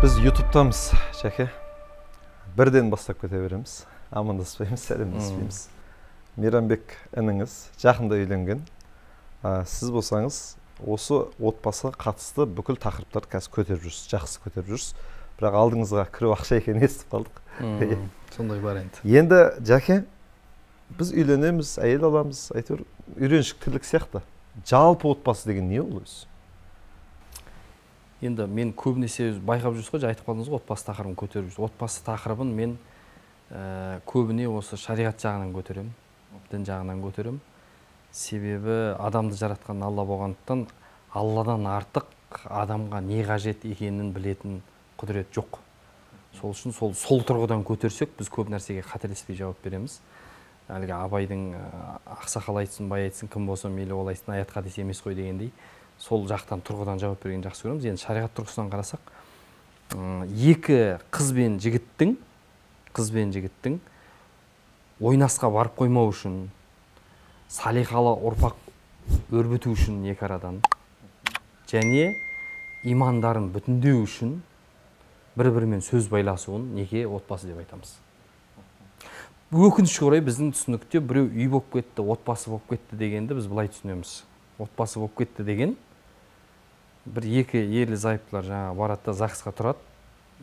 Біз ютубтамыз, Жәке. Бірден бастап кете береміз. Амандаспаймыз, сәлемдеспейміз. Мейрамбек ініңіз жақында үйленген. Сіз болсаңыз, осы отбасыға қатысты бүкіл тақырыптарды қазір көтеріп жүрсіз, жақсы көтеріп жүрсіз. Бірақ алдыңызға кіру ақша екенін естіп қалдық. Сондай бар енді. Енді, Жәке, біз үйленеміз, әйел аламыз, әйтеуір үйреншікті тірлік сияқты. Жалпы отбасы деген не ол өзі? Енді мен көбінесе байқап жүрсіз ғой, айтып қалдыңыз ғой, отбасы тақырыбын көтеріп жүрсіз. Отбасы тақырыбын мен көбіне осы шариғат жағынан көтеремін, дін жағынан көтеремін. Себебі адамды жаратқан Алла болғандықтан, Алладан артық адамға не қажет екенін білетін құдірет жоқ. Сол үшін сол тұрғыдан көтерсек, біз көп нәрсеге қателеспей жауап береміз. Әлгі Абайдың ақсақал айтсын, бай айтсын, кім болса мейлі ол айтсын, аят хадис емес қой дегендей, сол жақтан тұрғыдан жауап берген жақсы көреміз. Енді шариғат тұрғысынан қарасақ, екі қыз бен жігіттің ойнасқа барып қоймау үшін, салиқалы ұрпақ өрбіту үшін екі арадан, және имандарын бүтіндеу үшін бір-бірімен сөз байласуын неке отбасы деп айтамыз. Өкінішке орай біздің түсінікте біреу үй болып кетті, отбасы болып кетті дегенді біз былай түсінеміз. Отбасы болып кетті деген бір екі ерлі зайыптылар жаңа барады да ЗАГСқа тұрады.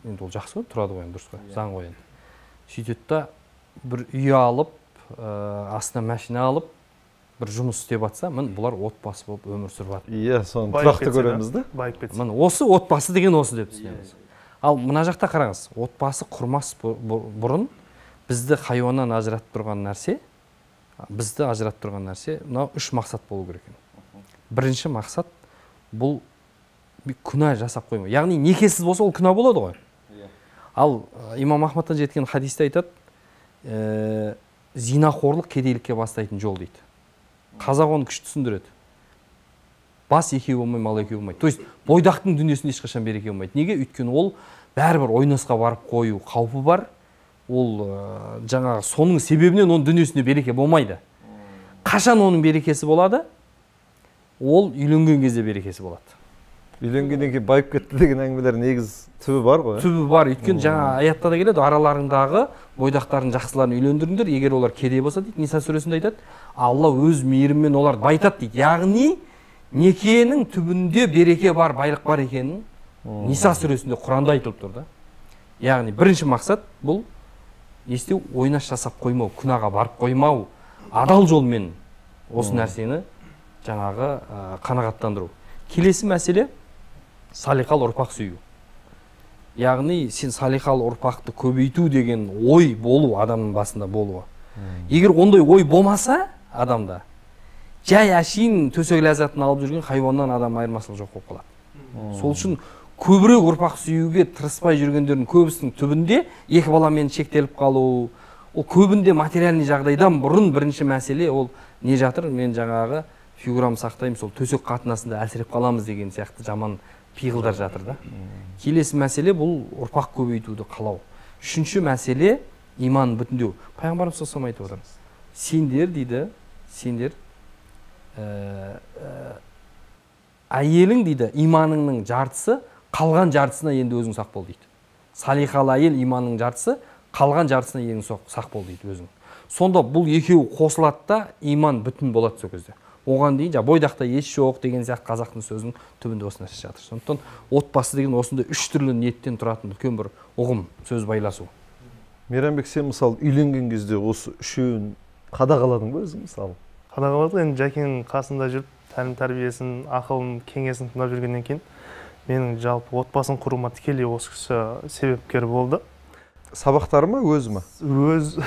Енді ол жақсы ғой, тұрады ғой енді, дұрыс қой, заң ғой енді. Сөйтеді да бір үй алып, астына машина алып, бір жұмыс істеп атса, міне бұлар отбасы болып өмір сүріп жатыр. Иә, соны тұрақты көреміз да. Байып кетсе. Міне осы отбасы деген осы деп түсінеміз. Ал мына жақта қараңыз, отбасы құрмас бұрын бізді хайуаннан ажыратып тұрған нәрсе, мынау үш мақсат болу керек екен. Бірінші мақсат бұл күнә жасап қоймау. Яғни некесіз болса ол күнә болады ғой. Ал Имам Ахмадтан жеткен хадисте айтады, зинақорлық кедейлікке бастайтын жол дейді. Қазақ оны күшті түсіндіреді. Бас екеу болмай, мал екеу болмайды. То есть бойдақтың дүниесінде ешқашан береке болмайды. Неге? Өйткені ол бәрібір ойнасқа барып қою қаупі бар. Ол жаңағы соның себебінен оның дүниесінде береке болмайды. Қашан оның берекесі болады? Ол үйленген кезде берекесі болады. Үйленгеннен кейін байып кетті деген әңгімелер негіз түбі бар ғой. Түбі бар. Өйткені жаңа аятта да келеді, араларындағы бойдақтардың жақсыларын үйлендіріңдер, егер олар кедей болса дейді, Ниса сүресінде айтады, Алла өз мейірімімен оларды байытады дейді. Яғни некенің түбінде береке бар, байлық бар екенін Ниса сүресінде Құранда айтылып тұр да. Яғни бірінші мақсат бұл не істеу, ойнас жасап қоймау, күнәға барып қоймау, адал жолмен осы нәрсені жаңағы қанағаттандыру. Келесі мәселе салиқалы ұрпақ сүю. Яғни сен салиқалы ұрпақты көбейту деген ой болу адамның басында болуы. Егер ондай ой болмаса адамда, жай әшейін төсек ләззатын алып жүрген хайуаннан адам айырмашылық жоқ болып қалады. Сол үшін көбірек ұрпақ сүюге тырыспай жүргендердің көбісінің түбінде екі баламен шектеліп қалу, ол көбінде материальный жағдайдан бұрын бірінші мәселе ол не жатыр, мен жаңағы фигурам сақтаймын, сол төсек қатынасында әлсіреп қаламыз деген сияқты жаман пиғылдар жатыр да. Келесі мәселе бұл ұрпақ көбейтуді қалау. Үшінші мәселе иман бүтіндеу. Пайғамбарымыз саллаллаху алейхи вассалам айтып отыр. Сендер дейді, сендер әйелің дейді, иманыңның жартысы, қалған жартысына енді өзің сақ бол дейді. Салиқалы әйел иманның жартысы, қалған жартысына енді сақ бол дейді өзің. Сонда бұл екеуі қосылады да иман бүтін болады сол кезде. Оған дейін бойдақта ес жоқ деген сияқты қазақтың сөзінің түбінде осы нәрсе жатыр. Сондықтан отбасы деген осындай үш түрлі ниеттен тұратын үлкен бір ұғым, сөз байласу. Мейрамбек, сен мысалы үйленген кезде осы үшеуін қадағаладың ба өзің мысалы? Қадағаладық. Енді Жәкеңнің қасында жүріп, тәлім тәрбиесін, ақылын, кеңесін тыңдап жүргеннен кейін менің жалпы отбасын құруыма тікелей осы кісі себепкер болды. Сабақтары ма, өзі ма? Өз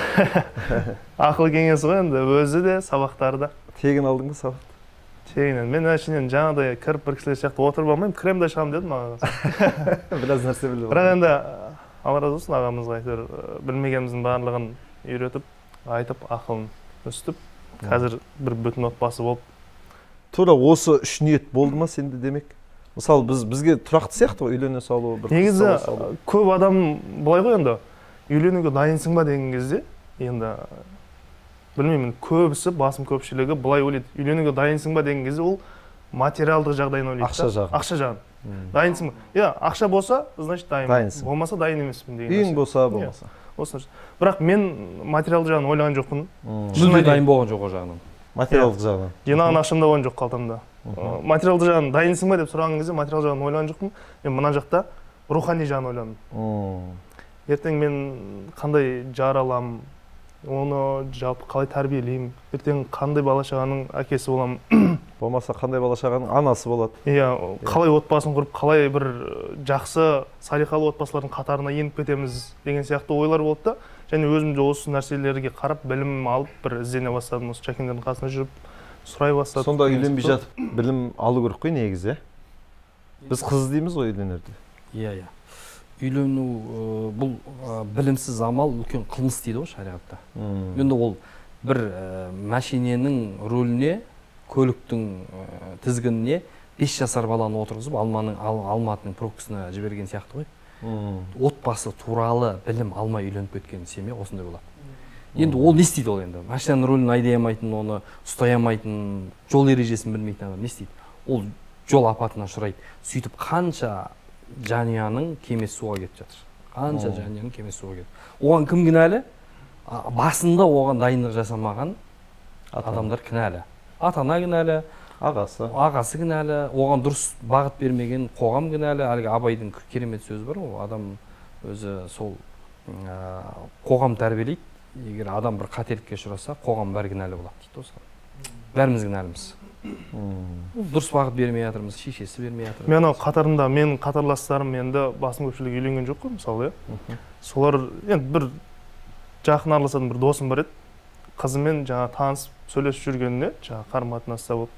ақыл кеңесі ғой енді, өзі де, сабақтары да. Тегін алдың ба сабақты? Тегін. Мен әшейінен жаңағыдай кіріп бір кісілер сияқты отырып алмаймын, кірем де шығамын дедім ағаға. Біраз нәрсе біліп алдым. Бірақ енді Алла разы болсын ағамызға, әйтеуір білмегеніміздің барлығын үйретіп, айтып, ақылын өстіп, қазір бір бүтін отбасы болып. Тура осы үш ниет болды ма сенде демек? Мысалы бізге тұрақты сияқты ғой, үйлене салу, бір қыз Негізі салу. Көп адам былай ғой енді, үйленуге дайынсың ба деген кезде, енді білмеймін, көбісі, басым көпшілігі былай ойлайды. Үйленуге дайынсың ба деген кезде ол Материалдық жағдайын ойлайды. Ақша жағын. Ақша жағын. Дайынсың ба? Иә, ақша болса, значит дайынмын. Дайынсың. Болмаса дайын емеспін деген. Үйің болса, болмаса. Осы. Бірақ мен материалдық жағын ойлаған жоқпын. Мүлде дайын болған жоқ ол жағынан. Материалдық жағынан. Жинаған ақшам да болған жоқ қалтамда. Материалдық жағын дайынсың ба деп сұраған кезде материал жағын ойлаған жоқпын. Мен мына жақта рухани жағын ойладым. Ертең мен қандай жар аламын, оны жалпы қалай тәрбиелеймін, ертең қандай бала шағаның әкесі боламын. Болмаса қандай бала шағаның анасы болады. Иә, қалай отбасын құрып, қалай бір жақсы салиқалы отбасылардың қатарына еніп кетеміз деген сияқты ойлар болды да. Және өзім де осы нәрселерге қарап білім алып бір іздене бастадым, осы Жәкеңдердің қасында жүріп сұрай бастадым. Сонда үйленбей жатып білім алу керек қой негізі. Біз қыз іздейміз ғой үйленерде. Иә, иә. Үйлену бұл білімсіз амал үлкен қылмыс дейді ғой шариғатта. Енді ол бір машиненің рөліне, көліктің тізгініне 5 жасар баланы отырғызып Алматының пробкасына жіберген сияқты ғой. Отбасы туралы білім алмай үйленіп кеткен семья осындай болады. Енді ол не істейді ол енді? Машинаның рөлін айдай алмайтын, оны ұстай алмайтын, жол ережесін білмейтін адам не істейді? Ол жол апатына ұшырайды. Сөйтіп қанша жанұяның кемесі суға кетіп жатыр. Қанша жанұяның кемесі суға кетіп. Оған кім кінәлі? Басында оған дайындық жасамаған адамдар кінәлі. Ата-ана кінәлі, ағасы кінәлі, оған дұрыс бағыт бермеген қоғам кінәлі. Әлгі Абайдың керемет сөзі бар ғой, адам өзі сол қоғам тәрбиелейді. Егер адам бір қателікке ұшыраса, қоғам бәрі кінәлі болады дейді осыған. Бәріміз кінәліміз. Дұрыс бағыт бермей жатырмыз, шешесі бермей жатыр. Мен анау қатарымда, менің қатарластарым енді басым көпшілігі үйленген жоқ қой, мысалы, иә. Солар енді бір жақын араласатын бір досым бар еді. Қызымен жаңа танысып сөйлесіп жүргеніне, жаңа қарым-қатынаста болып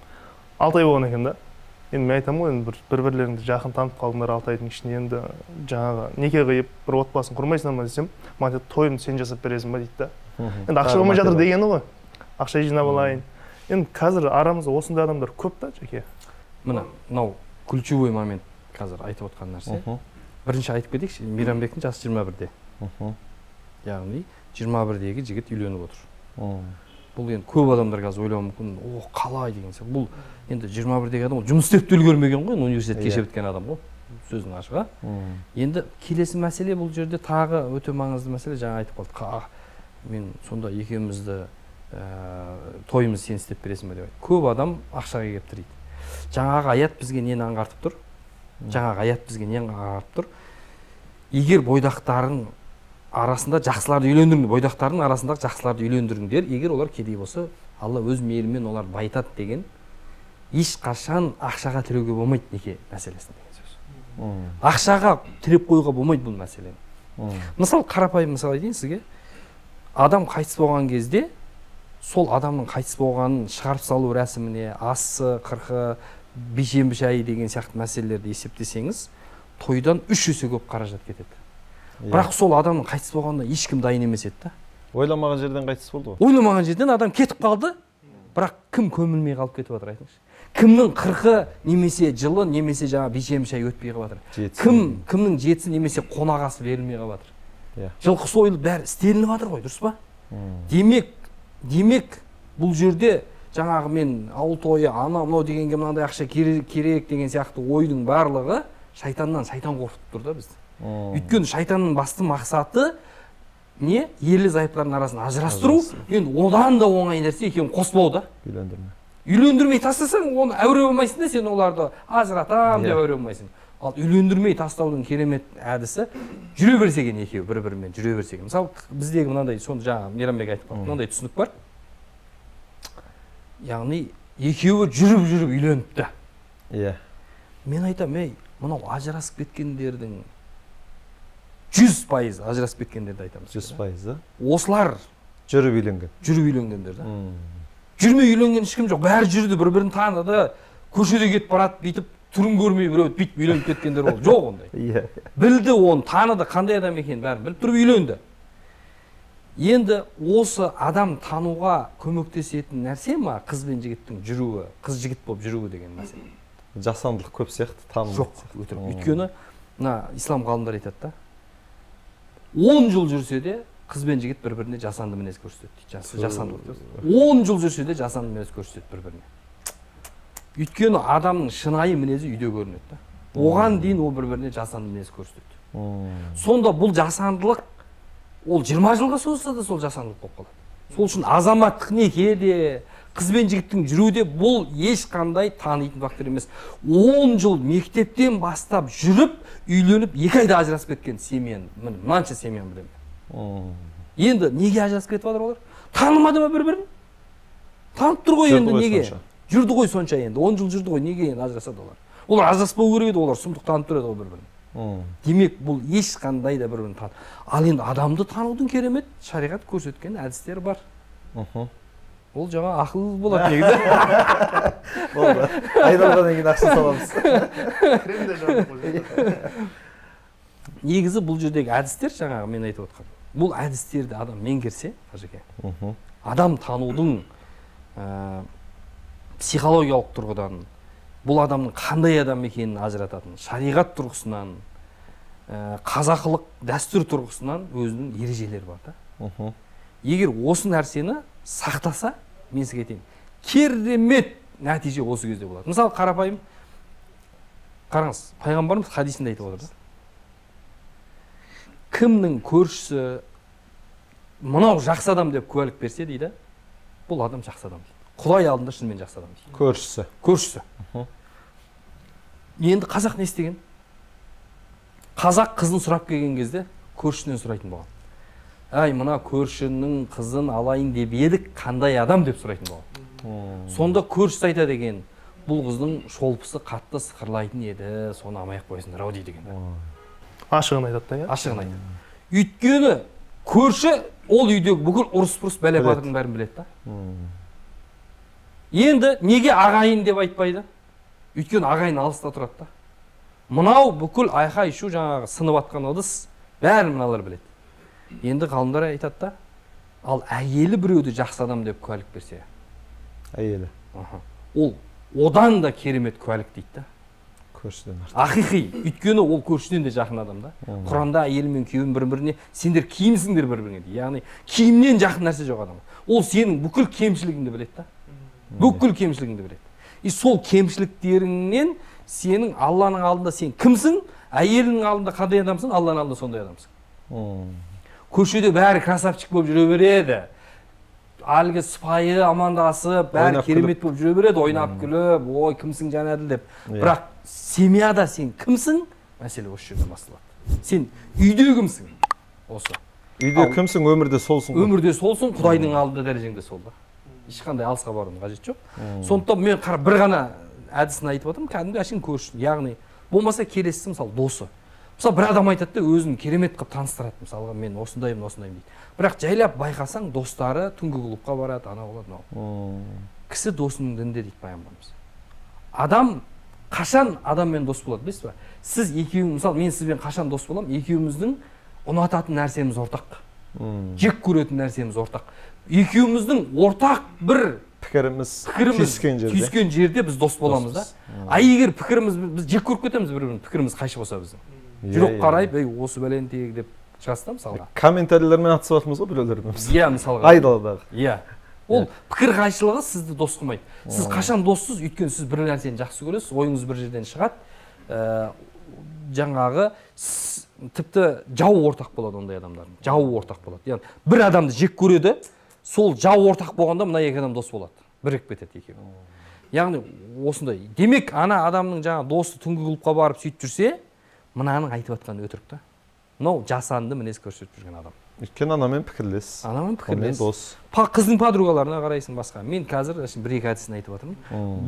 6 ай болған екен да. Енді мен айтамын ғой, енді бір-бірлеріңді жақын танып қалдыңдар 6 айдың ішінде, енді жаңағы неке қиып бір отбасын құрмайсыңдар ма десем, маған айтады, тойымды сен жасап бересің ба дейді да. Енді ақша болмай жатыр дегені ғой. Ақша жинап алайын. Енді қазір арамызда осындай адамдар көп та, Жәке. Міне, мынау ключевой момент қазір айтып отқан нәрсе. Бірінші айтып кетейікші, Мейрамбектің жасы 21-де. Яғни 21-дегі жігіт үйленіп отыр. Бұл енді көп адамдар қазір ойлауы мүмкін, о, қалай деген сияқты. Бұл енді 21-дегі адам жұмыс істеп те үлгермеген ғой, университет кеше біткен адам ғой, сөздің ашығы. Енді келесі мәселе бұл жерде тағы өте маңызды мәселе, жаңа айтып қалдық. Мен сонда екеумізді тойымызды сен істеп бересің бе деп айтты. Көп адам ақшаға келіп тірейді. Жаңағы аят бізге нені аңғартып тұр? Жаңағы аят бізге нені аңғартып тұр? Егер бойдақтардың арасында жақсыларды үйлендіріңдер, бойдақтардың арасындағы жақсыларды үйлендіріңдер, егер олар кедей болса, Алла өз мейірімен олар байытады деген, ешқашан ақшаға тіреуге болмайды неке мәселесін деген сөз. Ақшаға тіреп қоюға болмайды бұл мәселені. Мысал, қарапайым мысал айтайын сізге. Адам қайтыс болған кезде, сол адамның қайтыс болғанын шығарып салу рәсіміне, асы, қырқы, бейсенбі шайы деген сияқты мәселелерді есептесеңіз, тойдан 3 есе көп қаражат кетеді. Бірақ сол адамның қайтыс болғанына ешкім дайын емес еді да. Ойламаған жерден қайтыс болды ғой. Ойламаған жерден адам кетіп қалды, бірақ кім көмілмей қалып кетіп жатыр айтыңызшы. Кімнің қырқы немесе жылы немесе жаңа бейсенбі шайы өтпей қалып жатыр. Кімнің жетісі немесе қонағасы берілмей қалып жатыр. Жылқы сойылып бәрі істелініп жатыр ғой, дұрыс па? Демек бұл жерде жаңағы мен ауыл тойы, ана мынау дегенге мынандай ақша керек деген сияқты ойдың барлығы шайтаннан, шайтан қорқытып тұр да бізді. Өйткені шайтанның басты мақсаты не? Ерлі зайыптылардың арасын ажырастыру. Енді одан да оңай нәрсе екеуін қоспау да. Үйлендірме. Үйлендірмей тастасаң, оны әуре болмайсың да, сен оларды ажыратам деп әуре болмайсың. Ал үйлендірмей тастаудың керемет әдісі жүре берсе екен екеуі бір-бірімен жүре берсе екен. Мысалы, біздегі мынандай, соны жаңа Мейрамбек айтып қалды, мынандай түсінік бар. Яғни екеуі жүріп-жүріп үйленіпті. Иә. Мен айтамын, ей, мынау ажырасып кеткендердің 100% ажырасып кеткендерді айтамыз. 100%, да? Осылар жүріп үйленген. Жүріп үйленгендер, да? Жүрмей үйленген ешкім жоқ. Бәрі жүрді, бір-бірін таныды, көшеде кетіп барады, бүйтіп түрін көрмей біреу бүйтіп үйленіп кеткендер болды. Жоқ ондай. Иә. Білді оны, таныды, қандай адам екенін бәрін біліп тұрып үйленді. Енді осы адам тануға көмектесетін нәрсе ма қыз бен жігіттің жүруі, қыз жігіт болып жүруі деген мәселе? Жасандылық көп сияқты, танымайды. Жоқ, өтірік. Өйткені мына ислам ғалымдары айтады да, 10 жыл жүрсе де қыз бен жігіт бір-біріне жасанды мінез көрсетеді дейді. Жасандылық. 10 жыл жүрсе де жасанды мінез көрсетеді бір-біріне. Өйткені адамның шынайы мінезі үйде көрінеді да. Оған дейін ол бір-біріне жасанды мінез көрсетеді. Сонда бұл жасандылық ол 20 жылға созылса да сол жасандылық болып қалады. Сол үшін азаматтық неке де, қыз бен жігіттің жүруі де бұл ешқандай танитын фактор емес. 10 жыл мектептен бастап жүріп, үйленіп 2 айда ажырасып кеткен семьяны, міне мынанша семьяны білемін. Енді неге ажырасып кетіп жатыр олар? Танымады ма бір-бірін? Танып тұр ғой енді неге? Жүрді ғой сонша енді, 10 жыл жүрді ғой, неге енді ажырасады олар? Олар ажыраспау керек еді, олар сұмдық танып тұр еді ғой бір-бірін. Демек, бұл ешқандай да бір-бірін тан. Ал енді адамды танудың керемет шариғат көрсеткен әдістері бар. Ол жаңа ақыл болады негізі. Болды. Айналғаннан кейін ақша саламыз. Негізі бұл жердегі әдістер жаңағы мен айтып отқан. Бұл әдістерді адам меңгерсе, Қажеке, адам танудың психологиялық тұрғыдан, бұл адамның қандай адам екенін ажырататын, шариғат тұрғысынан, қазақылық дәстүр тұрғысынан өзінің ережелері бар да. Егер осы нәрсені сақтаса, мен сізге айтайын, керемет нәтиже осы кезде болады. Мысалы, қарапайым, қараңыз, пайғамбарымыз хадисінде айтып отыр да. Кімнің көршісі мынау жақсы адам деп куәлік берсе дейді, бұл адам жақсы адам дейді. Құдай алдында шынымен жақсы адам дейді. Көршісі. Көршісі. Енді қазақ не істеген? Қазақ қызын сұрап келген кезде көршісінен сұрайтын болған. Әй, мына көршінің қызын алайын деп едік, қандай адам деп сұрайтын болған. Сонда көршісі айтады екен, бұл қыздың шолпысы қатты сықырлайтын еді, соны алмай ақ қойсыңдар ау дейді екен. Ашығын айтады да, иә? Ашығын айтады. Өйткені көрші ол үйдегі бүкіл ұрыс-пұрыс бәле-батырдың бәрін біледі да. Енді неге ағайын деп айтпайды? Өйткені ағайын алыста тұрады да. Мынау бүкіл айқай-шу жаңағы сынып атқан ыдыс, бәрін мыналар біледі. Енді ғалымдар айтады да, ал әйелі біреуді жақсы адам деп куәлік берсе. Әйелі. Ол одан да керемет куәлік дейді да. Көршіден артық. Ақиқи, өйткені ол көршіден де жақын адам да. Құранда әйелі мен күйеуін бір-біріне, сендер киімсіңдер бір-біріңе дейді. Яғни киімнен жақын нәрсе жоқ адам. Ол сенің бүкіл кемшілігіңді біледі да. Бүкіл кемшілігіңді біледі. И сол кемшіліктеріңнен сенің Алланың алдында сен кімсің, әйеліңнің алдында қандай адамсың, Алланың алдында сондай адамсың. Көшеде бәрі красавчик болып жүре береді. Әлгі сыпайы амандасып, бәрі керемет болып жүре береді, ойнап күліп, ой, кімсің Жәнәділ деп. Бірақ семьяда сен кімсің, мәселе осы жерден басталады. Сен үйде кімсің? Осы. Үйде кімсің, өмірде солсың. Өмірде солсың, Құдайдың алдында дәрежеңде сол да. Ешқандай алысқа барудың қажеті жоқ. Сондықтан мен бір ғана әдісін айтып отырмын, кәдімгі әшейін көрші, яғни болмаса келесісі мысалы досы. Мысалы бір адам айтады да өзін керемет қылып таныстырады, мысалға мен осындаймын, осындаймын дейді. Бірақ жайлап байқасаң достары түнгі клубқа барады, анау болады, мынау. Кісі досының дінінде дейді пайғамбарымыз. Адам қашан адаммен дос болады білесіз ба? Сіз екеуің, мысалы мен сізбен қашан дос боламын? Екеуміздің ұнататын нәрсеміз ортақ. Жек көретін нәрсеміз ортақ. Екеуміздің ортақ бір пікіріміз түйіскен жерде біз дос боламыз да. А егер пікіріміз, біз жек көріп кетеміз бір-бірін, пікіріміз қайшы болса біздің. Жүрек қарайып, ей, осы бәлені тегі деп шығасыз да мысалға. Комментарийлермен атысып жатырмыз ғой біреулермен. Иә, мысалға. Айдаладағы. Иә. Ол пікір қайшылығы сізді дос қылмайды. Сіз қашан доссыз, өйткені сіз бір нәрсені жақсы көресіз, ойыңыз бір жерден шығады. Жаңағы тіпті жау ортақ болады ондай адамдардың. Жау ортақ болады. Яғни бір адамды жек көреді, сол жау ортақ болғанда мына екі адам дос болады. Бірігіп кетеді екеуі. Яғни осындай. Демек, ана адамның жаңа досы түнгі клубқа барып сөйтіп жүрсе, мынаның айтып жатқаны өтірік та. Мынау жасанды мінез көрсетіп жүрген адам. Өйткені анамен пікірлес. Анамен пікірлес. Дос. Қыздың подругаларына қарайсың басқа. Мен қазір бір екі әдісін айтып жатырмын.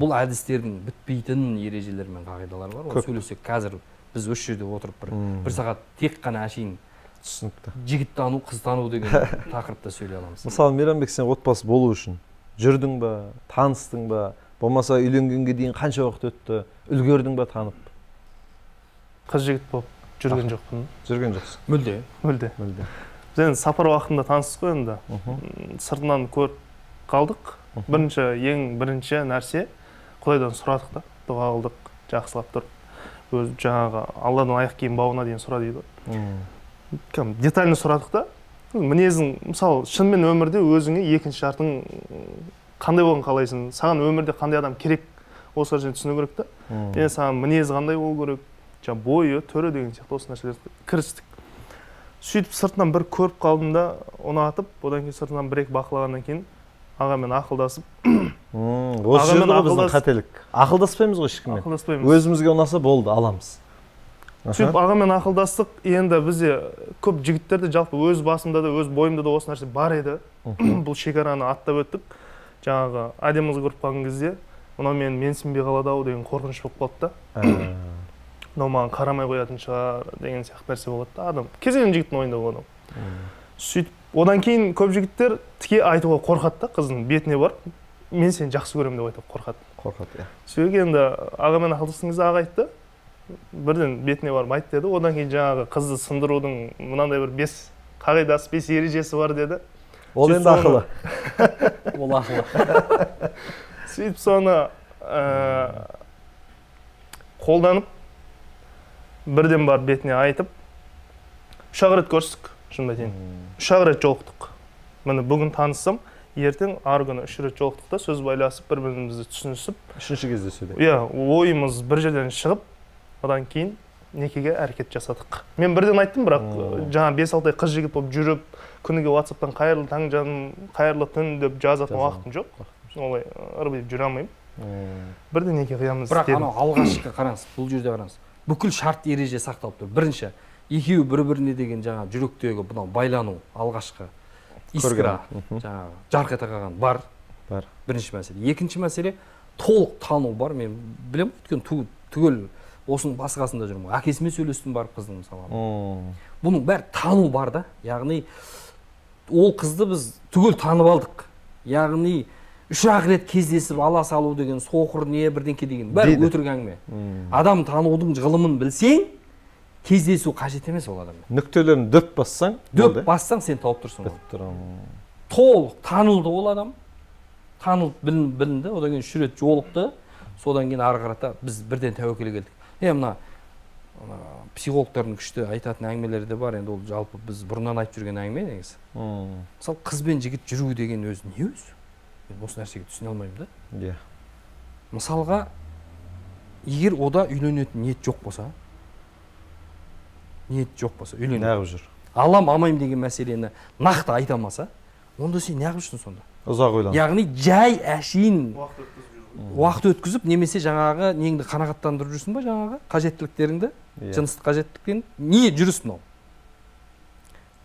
Бұл әдістердің бітпейтін ережелері мен қағидалары бар. Ол сөйлесек қазір біз осы жерде отырып бір сағат тек қана әшейін түсінікті. Жігіт тану, қыз тану деген тақырыпта сөйлей аламыз. Мысалы, Мейрамбек, сен отбасы болу үшін жүрдің ба, таныстың ба, болмаса үйленгенге дейін қанша уақыт өтті, үлгердің ба танып? Қыз жігіт болып жүрген жоқпын. Жүрген жоқсың. Мүлде. Мүлде. Мүлде. Біз енді сапар уақытында таныстық қой енді. Сыртынан көріп қалдық. Бірінші, ең бірінші нәрсе Құдайдан сұрадық та, дұға қылдық, жақсылап тұрып. Өз жаңағы Алладан аяқ киім бауына дейін сұра дейді. Кәдімгі детально сұрадық та. Мінезің, мысалы, шынымен өмірде өзіңе екінші жартың қандай болғанын қалайсың, саған өмірде қандай адам керек, Осы нәрсені түсіну керек та. Енді саған мінезі қандай болу керек, жаңа бойы, түрі деген сияқты осы нәрселерді кірістік. Сөйтіп сыртынан бір көріп қалдым да, ұнатып, одан кейін сыртынан бір екі бақылағаннан кейін ағамен ақылдасып. Осы жерде ғой біздің қателік. Ақылдаспаймыз ғой ешкіммен. Ақылдаспаймыз. Өзімізге ұнаса болды, аламыз. Сөйтіп ағамен ақылдастық. Енді бізде көп жігіттерде, жалпы өз басымда да, өз бойымда да осы нәрсе бар еді. Бұл шекараны аттап өттік. Жаңағы әдемі қыз көріп қалған кезде, мынау мені менсінбей қалады ау деген қорқыныш болып қалды да. Мынау маған қарамай қоятын шығар деген сияқты нәрсе болады да адам. Кез келген жігіттің ойында болады. Сөйтіп одан кейін көп жігіттер тіке айтуға қорқады да, қыздың бетіне барып, мен сені жақсы көремін деп айтуға қорқады. Қорқады, иә. Сөйтіп енді ағамен ақылдасқан кезде аға айтты, бірден бетіне барып айт деді. Одан кейін жаңағы қызды сындырудың мынандай бір 5 қағидасы, 5 ережесі бар деді. Ол енді ақылы. Ол ақылы. Сөйтіп соны қолданып, бірден барып бетіне айтып, 3-ақ рет көрістік, шынымды айтайын. 3-ақ рет жолықтық. Міне бүгін таныссам, ертең арғы күні 3 рет жолықтық та, сөз байласып, бір-бірімізді түсінісіп. Үшінші кездесуде. Иә, ойымыз бір жерден шығып, одан кейін некеге әрекет жасадық. Мен бірден айттым, бірақ жаңа 5-6 ай қыз жігіт болып жүріп, күніге WhatsApp'тан қайырлы таң жаным, қайырлы түн деп жазатын уақытым жоқ. Олай ырбиып жүре алмаймын. Бірден неке қиямыз Бірақ дедім. Анау алғашқы қараңыз, бұл жерде қараңыз. Бүкіл шарт ереже сақталып тұр. Бірінші, екеуі бір-біріне деген жаңа жүректегі мынау байлану, алғашқы искра, жаңағы жарқ ете қалған бар. Бар. Бірінші мәселе. Екінші мәселе, толық тану бар. Мен білемін, өйткені түгел осының басы қасында жүрмін. Әкесімен сөйлестім барып қыздың мысалы. Бұның бәрі тану бар да. Яғни ол қызды біз түгел танып алдық. Яғни 3-ақ рет кездесіп ала салу деген соқыр не бірдеңке деген бәрі өтірік әңгіме. Адам танудың ғылымын білсең, кездесу қажет емес ол адаммен. Нүктелерін дөп бассаң, дөп бассаң сен тауып тұрсың оны. Толық танылды ол адам. Танылып білінді, одан кейін 3 рет жолықты. Содан кейін ары қарата біз бірден тәуекелге келдік. Мына психологтардың күшті айтатын әңгімелері де бар. Енді ол жалпы біз бұрыннан айтып жүрген әңгіме негізі. Мысалы, қыз бен жігіт жүру деген өзі не өзі? Мен осы нәрсеге түсіне алмаймын да. Иә. Мысалға, егер ода үйленетін ниет жоқ болса, ниет жоқ болса, үйленеді. Неғып жүр? Алам, алмаймын деген мәселені нақты айта алмаса, онда сен неғып жүрсің сонда? Ұзақ ойланып. Яғни жай әшейін уақыт өткізіп, немесе жаңағы неңді қанағаттандырып жүрсің ба, жаңағы қажеттіліктеріңді, жыныстық қажеттіліктеріңді, не жүріс мынау?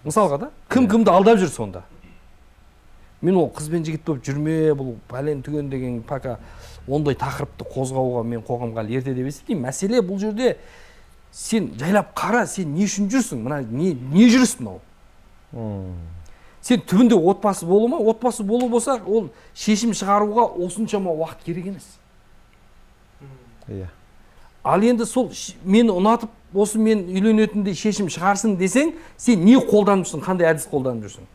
Мысалға да, кім кімді алдап жүр сонда? Мен ол қыз бен жігіт болып жүрме, бұл пәлен түген деген пока ондай тақырыпты қозғауға мен қоғамға әлі ерте деп есептеймін. Мәселе бұл жерде сен жайлап қара, сен не үшін жүрсің? Мына не жүріс мынау? Сен түбінде отбасы болу ма? Отбасы болу болса, ол шешім шығаруға осыншама уақыт керек емес. Иә. Ал енді сол мені ұнатып, осы мен үйленетіндей шешім шығарсын десең, сен не қолданып жүрсің, қандай әдіс қолданып жүрсің?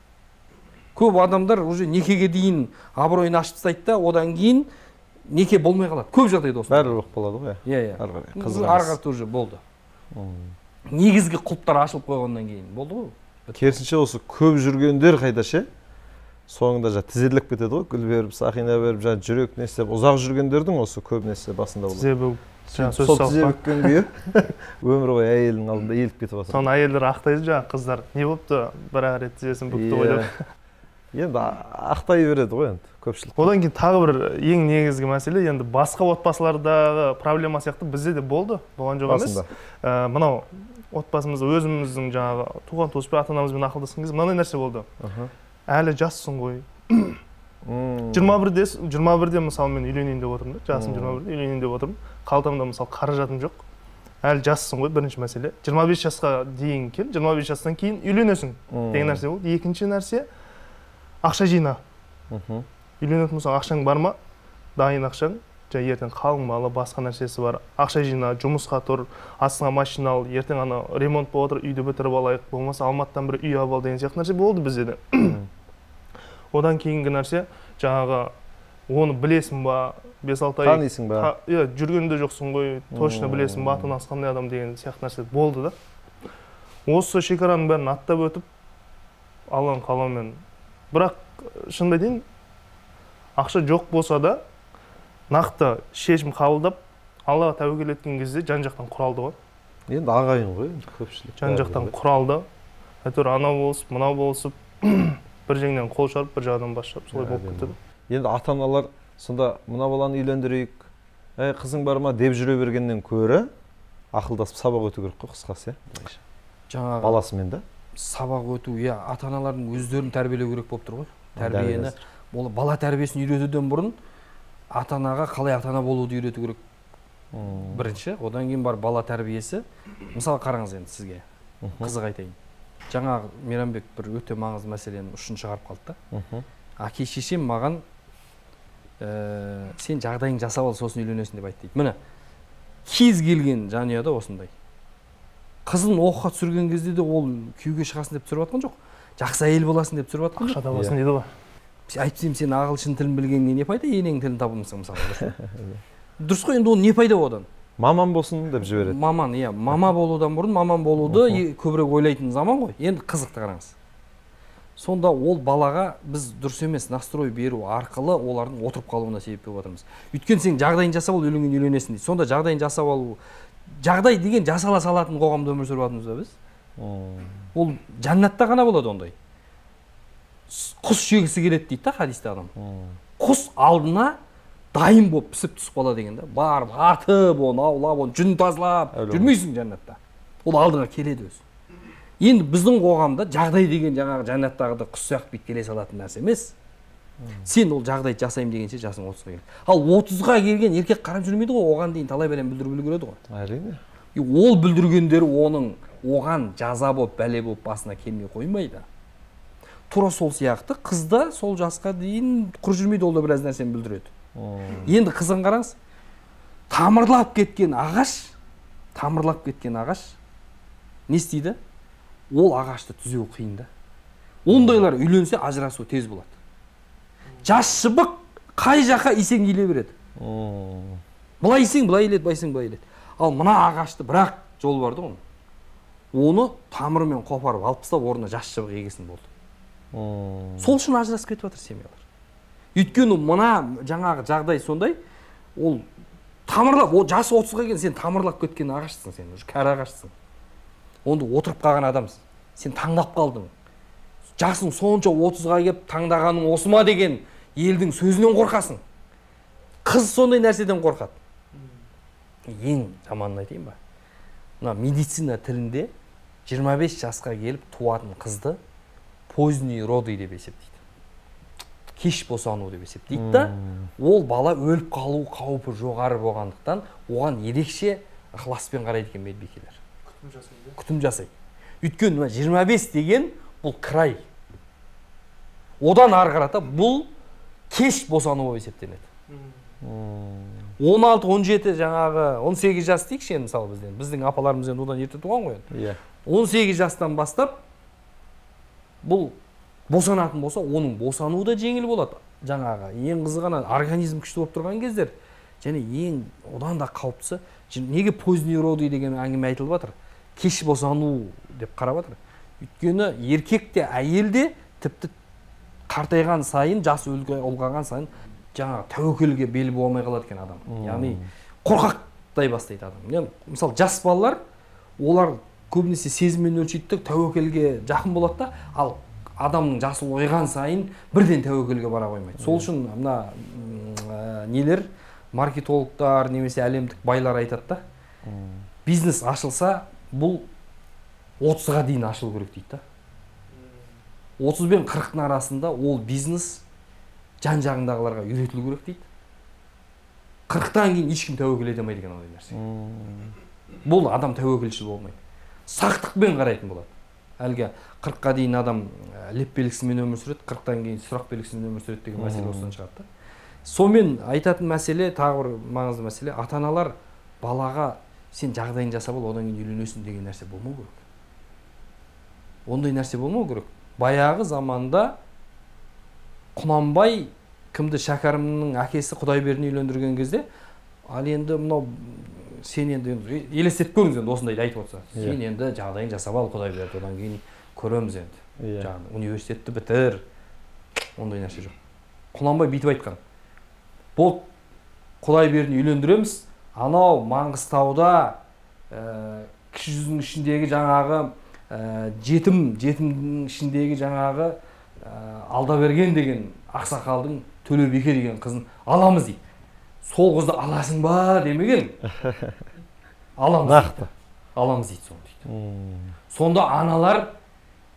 Көп адамдар уже некеге дейін абыройын ашып тастайды да, одан кейін неке болмай қалады. Көп жағдайда осындай. Бәрі жоқ болады ғой. Иә, иә. Ары қарай қызық Ары қарай уже болды. Негізгі құлыптар ашылып қойғаннан кейін болды ғой. Керісінше осы көп жүргендер қайда ше? Соңында жа тізерлеп кетеді ғой, гүл беріп, сақина беріп, жа жүрек не істеп, ұзақ жүргендердің осы көбінесе басында болады. Тізе бүгіп, жаңа сөз Сол салып тізе па? бүккен күйі өмір бойы әйелінің алдында иіліп кетіп жатыр. Соны әйелдер ақтайды жаңа қыздар. Не болыпты, бір ақ рет тізесін бүкті ғой деп. Енді ақтай береді ғой енді көпшілік. Одан кейін тағы бір ең негізгі мәселе, енді басқа отбасылардағы проблема сияқты бізде де болды, болған жоқ емес. Басында. Мынау отбасымызда өзіміздің жаңағы туған туыспен, ата-анамызбен ақылдасқан кезде мынандай нәрсе болды. Әлі жассың ғой. 21-де мысалы мен үйленейін деп отырмын да, жасым 21-де үйленейін деп отырмын. Қалтамда мысалы қаражатым жоқ. Әлі жассың ғой, бірінші мәселе. 25 жасқа дейін кел, 25 жастан кейін үйленесің деген нәрсе болды. Екінші нәрсе, ақша жина. Үйленетін болсаң, ақшаң бар ма? Дайын ақшаң, жаңа ертең қалың малы, басқа нәрсесі бар. Ақша жина, жұмысқа тұр, астыңа машина ал, ертең ана ремонт болып отыр, үйді бітіріп алайық, болмаса Алматыдан бір үй алып ал деген сияқты нәрсе болды бізде де. Одан кейінгі нәрсе, жаңағы оны білесің ба, 5-6 ай Танисың ба? Иә, жүргенде жоқсың ғой, точно білесің ба, ата-анасы қандай адам деген сияқты нәрсе болды да. Осы шекараның бәрін аттап өтіп, Алланың қалауымен. Бірақ шынымды айтайын, ақша жоқ болса да, Нақты шешім қабылдап, Аллаға тәуекел еткен кезде жан-жақтан құралды ғой. Енді ағайын ғой, көпшілік. Жан-жақтан құралды. Әйтеуір анау болысып, мынау болысып, бір жеңнен қол шығарып, бір жағынан бас шығарып, солай болып кетеді. Енді ата-аналар сонда мына баланы үйлендірейік, әй қызың бар ма деп жүре бергеннен көрі ақылдасып сабақ өту керек қой, қысқасы, иә. Жаңағы баласымен да. Сабақ өту, иә, ата-аналардың өздерін тәрбиелеу керек болып тұр ғой. Тәрбиені, ол бала тәрбиесін үйретуден бұрын ата-анаға қалай ата-ана болуды үйрету керек. Бірінші, одан кейін бар бала тәрбиесі. Мысалы қараңыз енді сізге қызық айтайын. Жаңағы Мейрамбек бір өте маңызды мәселенің ұшын шығарып қалды да. Әке шешем маған сен жағдайың жасап ал, сосын үйленесің деп айтты дейді. Міне, кез келген жанұяда осындай. Қызын оқуға түсірген кезде де ол күйеуге шығасың деп түсіріп жатқан жоқ. Жақсы әйел боласың деп түсіріп жатқан жоқ. Ақша табасың дейді ғой. Айтсам сен ағылшын тілін білгеннен не пайда, енеңнің тілін табылмасаң мысалы. Дұрыс қой, енді ол не пайда одан? Маман болсын деп жібереді. Маман, иә, мама болудан бұрын маман болуды көбірек ойлайтын заман ғой. Енді қызықты қараңыз. Сонда ол балаға біз дұрыс емес настрой беру арқылы олардың отырып қалуына себеп болып жатырмыз. Өйткені сен жағдайын жасап ал, үйленген үйленесің дейді. Сонда жағдайын жасап алу, жағдай деген жасала салатын қоғамда өмір сүріп жатырмыз ба біз? Ол жәннатта ғана болады ондай. Құс жегісі келеді дейді да хадисте адам. Құс алдына дайын болып пісіп түсіп қалады деген да. Барып атып оны аулап, оны жүнін тазалап жүрмейсің жәннатта. Ол алдыңа келеді өзі. Енді біздің қоғамда жағдай деген жаңағы жәннаттағыдай құс сияқты бүйтіп келе салатын нәрсе емес. Сен ол жағдайды жасаймын дегенше жасың 30-ға келеді. Ал 30-ға келген еркек қарап жүрмейді ғой, оған дейін талай бәлен бүлдіріп үлгереді ғой. Әрине. Ол бүлдіргендері оның оған жаза болып, бәле болып басына келмей қоймайды. Тура сол сияқты қыз да сол жасқа дейін құр жүрмейді, ол да біраз нәрсені бүлдіреді. Енді қызын қараңыз, тамырлап кеткен ағаш, тамырлап кеткен ағаш не істейді? Ол ағашты түзеу қиын да. Ондайлар үйленсе ажырасу тез болады. Жас шыбық қай жаққа исең иле береді. Былай исең былай иледі, былай исең былай иледі. Ал мына ағашты бірақ жол бар да оның. Оны тамырымен қопарып алып тастап орнына жас шыбық егесін болды. Сол үшін ажырасып кетіп жатыр семьялар. Өйткені мына жаңағы жағдай сондай, ол тамырлап, ол жасы 30-ға келген, сен тамырлап кеткен ағашсың, сен уже кәрі ағашсың. Онда отырып қалған адамсың. Сен таңдап қалдың. Жасың сонша 30-ға келіп таңдағаның осы ма деген елдің сөзінен қорқасың. Қыз сондай нәрседен қорқады. Ең жаманын айтайын ба? Мына медицина тілінде 25 жасқа келіп туатын қызды поздние роды деп есептейді. Кеш босану деп есептейді да, ол бала өліп қалу қаупі жоғары болғандықтан оған ерекше ықыласпен қарайды екен медбикелер. Күтім жасайды. Өйткені 25 деген бұл край. Одан ары қарата бұл кеш босану болып есептеледі. 16, 17 жаңағы 18 жас дейікші енді мысалы бізден. Біздің апаларымыз енді одан ерте туған ғой енді. 18 жастан бастап бұл босанатын болса, оның босануы да жеңіл болады. Жаңағы ең қызығы ана организм күшті болып тұрған кездер. Және ең одан да қауіптісі, неге поздние роды деген әңгіме айтылып жатыр? Кеш босану деп қарап жатыр. Өйткені еркек те әйел де тіпті қартайған сайын, жасы ұлғайған сайын жаңағы тәуекелге бел буа қалады екен адам. Яғни қорқақтай бастайды адам. Мысалы жас балалар, олар көбінесе сезіммен өлшейді, тәуекелге жақын болады да, ал адамның жасы ұлғайған сайын бірден тәуекелге бара қоймайды. Сол үшін мына нелер, маркетологтар немесе әлемдік байлар айтады да, бизнес ашылса, бұл 30-ға дейін ашылу керек дейді да. 30 бен 40-тың арасында ол бизнес жан-жағындағыларға үйретілу керек дейді. 40-тан кейін ешкім тәуекел ете алмайды екен ондай нәрсе. Бұл адам тәуекелшіл болмайды. Сақтықпен қарайтын болады. Әлгі 40-қа дейін адам леп белгісімен өмір сүреді, 40-тан кейін сұрақ белгісімен өмір сүреді деген мәселе осыдан шығады да. Сонымен айтатын мәселе, тағы бір маңызды мәселе, ата-аналар балаға сен жағдайын жасап ал, одан кейін үйленесің деген нәрсе болмау керек. Ондай нәрсе болмау керек. Баяғы заманда Құнанбай кімді Шәкәрімнің әкесі Құдайбердіні үйлендірген кезде, ал енді мынау сен енді елестетіп көріңіз енді осындайды айтып отырса. Сен енді жағдайын жасап ал Құдайберді, одан кейін көреміз енді. Жаңағы университетті бітір. Ондай нәрсе жоқ. Құнанбай бүйтіп айтқан. Болды, Құдайбердіні үйлендіреміз. Анау Маңғыстауда кіші жүздің ішіндегі жаңағы жетімнің ішіндегі жаңағы Алдаберген деген ақсақалдың Төлеубике деген қызын аламыз дейді. Сол қызды аласың ба демеген. Аламыз. Нақты. Аламыз дейді соны дейді. Сонда аналар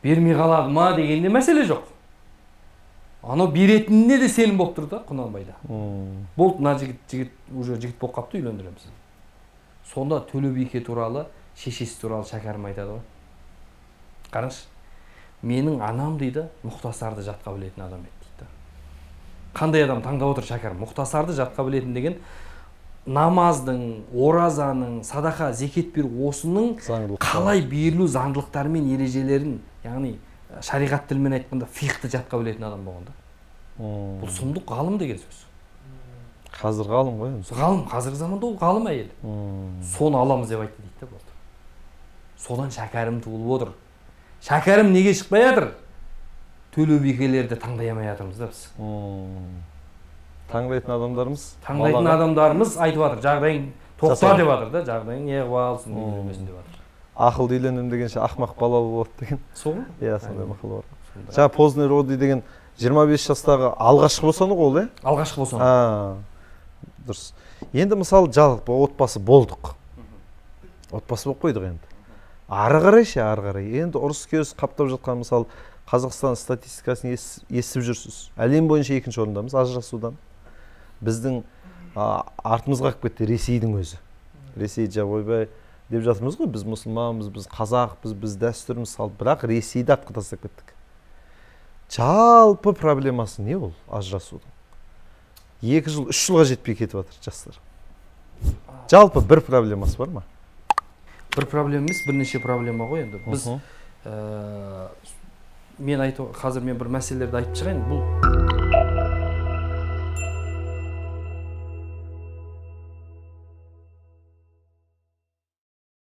бермей қалады ма дегенде мәселе жоқ. Анау беретініне де сенім болып тұр да Құнанбайда. Болды, мына жігіт уже жігіт болып қапты, үйлендіреміз. Сонда Төлеубике туралы, шешесі туралы Шәкәрім айтады ғой. Қараңызшы, менің анам дейді, Мұхтасарды жатқа білетін адам еді дейді. Қандай адам таңдап отыр Шәкәрім? Мұхтасарды жатқа білетін деген намаздың, оразаның, садақа, зекет беру, осының қалай берілу заңдылықтары мен ережелерін, яғни шариғат тілімен айтқанда фиқхты жатқа білетін адам болған да. Бұл сұмдық ғалым деген сөз. Қазір ғалым ғой енді. Ғалым, қазіргі заманда ол ғалым әйел. Соны аламыз деп айтты дейді да, болды. Содан Шәкәрім туылып отыр. Шәкәрім неге шықпай жатыр? Төлеубикелерді таңдай алмай жатырмыз да біз. Таңдайтын адамдарымыз. Таңдайтын адамдарымыз айтып жатыр, жағдайың тоқта деп жатыр да, жағдайың не қылып алсын, үйленбесін деп жатыр. Ақылды үйленемін дегенше ақымақ балалы болады деген. Сол ғой? Иә, сондай мақал бар. Жаңа поздний роды деген 25 жастағы алғашқы босану ғой ол, иә? Алғашқы босану. Дұрыс. Енді мысалы жалпы отбасы болдық. Отбасы болып қойдық енді. Ары қарай ше, ары қарай. Енді ұрыс-керіс қаптап жатқан, мысалы, Қазақстан статистикасын естіп жүрсіз. Әлем бойынша екінші орындамыз ажырасудан. Біздің артымызға қалып кетті Ресейдің өзі. Ресей ойбай деп жатырмыз ғой, біз мұсылманбыз, біз қазақпыз, біз дәстүріміз салт, бірақ Ресейді артқа тастап кеттік. Жалпы проблемасы не ол ажырасудың? 2 жыл, 3 жылға жетпей кетіп жатыр жастар. Жалпы бір проблемасы бар ма? Бір проблема емес, бірнеше проблема ғой енді. Біз мен айту, қазір мен бір мәселелерді айтып шығайын. Бұл